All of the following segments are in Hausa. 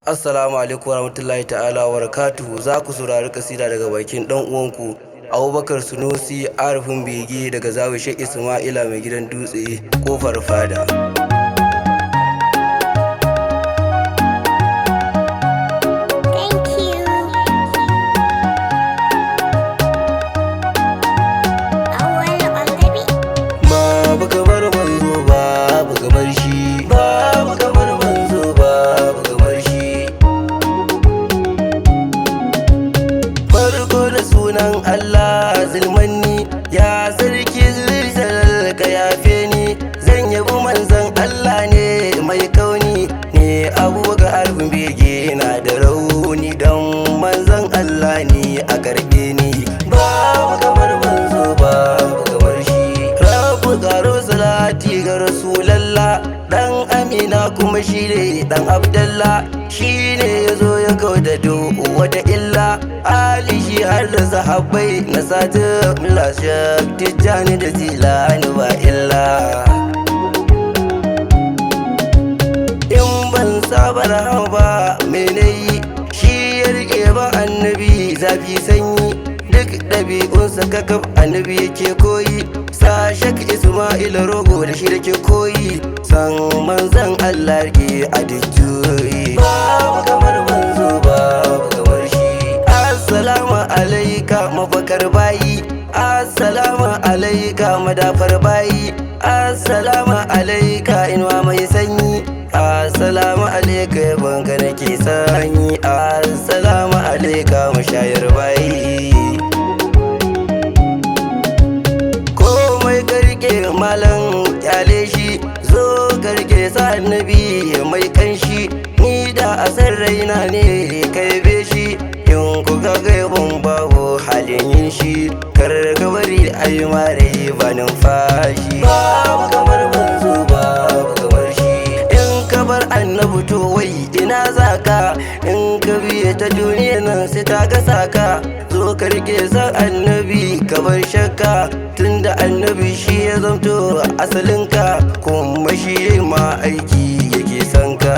Assalamu alaikum warahmatullahi ta'ala wa barakatuhu. Za ku saurari kasida daga bakin dan uwanku Abubakar Sunusi Arifin Bege daga Zawi Sheikh Ismaila mai gidan dutse kofar fada. Thank you. Awal on the beat. Babu kamar manzo, babu kamar shi, babu kamar manzo, babu kamar shi. Farko da sunan Allah zulmanni, ya sarki zulzalal ka yafe ni. Zan yabi manzon Allah ne mai kauni ne, Abubakar Arifin Bege na da rauni, don manzon Allah ne a karbe ni. Babu kamar manzo, babu kamar shi. Rabu karo salati ga Rasulallah dan Amina, kuma shi ne dan Abdallah, shi ne ya zo ya kauda duk wata illa. Ali shi har da sahabbai na sati Lashak Tijjani da Zilani ba illa. In ban saba rahama ba me nayi, shi ya rike ba annabi zafi sanyi, duk ɗabi'unsa kakaf annabi yake koyi. Sa Shak Ismail Rogo da shi da ke koyi, san manzan Allah ke a duk juyi. Babu kamar manzo, babu kamar shi. Assalamu alaika mafakar bayi, assalamu alaika madafar bayi, assalamu alaika inuwa mai sanyi, assalamu alaika yabonka nake sanyi, assalamu alaika mashayar bayi. Komai ka rike malam kyale shi, zo ka rike sa annabi mai kanshi. Ni da asar raina ne kai be shi, in ku ga gaibon babu halin yin shi, kar ka bari ayi mare ba numfashi. Babu kamar manzo, babu kamar shi. In ka bar annabi to wai ina za ka? In ka biye ta duniya nan sai ta gasa ka. Zo ka rike san annabi ka bar shakka, tunda annabi shi ya zamto asalinka, kuma shi ya ma aiki yake son ka.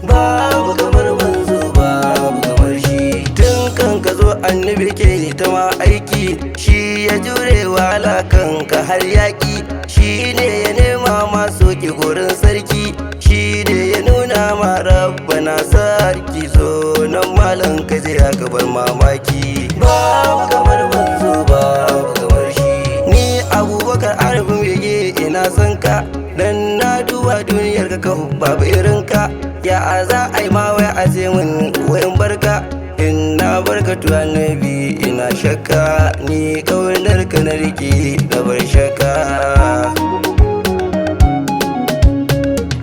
Babu kamar manzo, babu kamar shi. Tun kan ka zo annabi ke ta ma aiki, shi ya jure wahala kanka har yaki, shi ne ya nema ma soke gurin sarki, shi ne ya nuna ma rabbana sarki. Zo nan malam ka je aka bar mamaki. Babu kamar manzo, babu kamar shi. Ni Abubakar Arifin Bege ina son ka, dan na duba duniyar ka babu irin ka. Ya za a yi ma wai a ce min wayan barka, in na barka to annabi ina shakka. Ni kaunar ka na rike na bar shakka.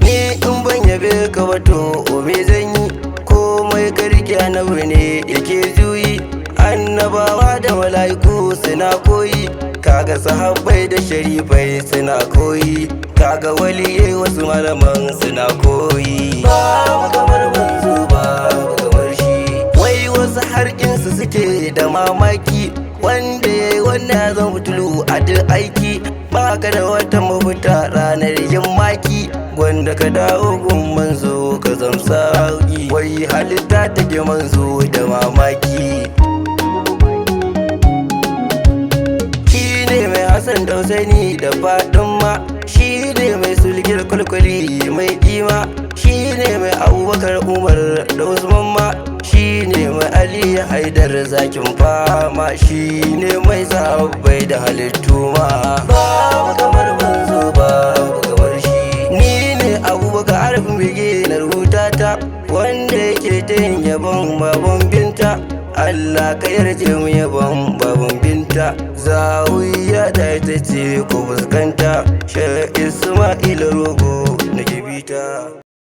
Ni in ban yabe ka ba to me zan yi? Komai ka rike annabi ne yake juyi, annabawa da mala'iku suna koyi, kaga sahabbai da sharifai suna koyi, kaga waliyai wasu malaman suna koyi. Babu kamar manzo, babu kamar shi. Wai wasu har insu suke da mamaki, wanda ya yi wannan ya zama butulu a duk aiki. Ba ka da wata mafita ranar yin maki, wanda ka dawo gun manzo ka zamsa. Wai halitta take manzo da mamaki. Shi ne mai Hassan da Husaini da Fatima, shi ne mai sulgir kwalkwali mai kima, shi ne mai Abubakar Umar da Usman ma, shi ne mai Ali Haidar zakin fama, shi ne mai sahabbai da halittu ma. Babu kamar manzo, babu kamar shi. Ni ne Abubakar Arifin Bege na rubuta ta, wanda yake ta yin yabon baban binta. Allah ka yarje mu yabon baban binta. Zawiya ta ita ce ku fuskanta, Sheikh Ismail Rogo na bita.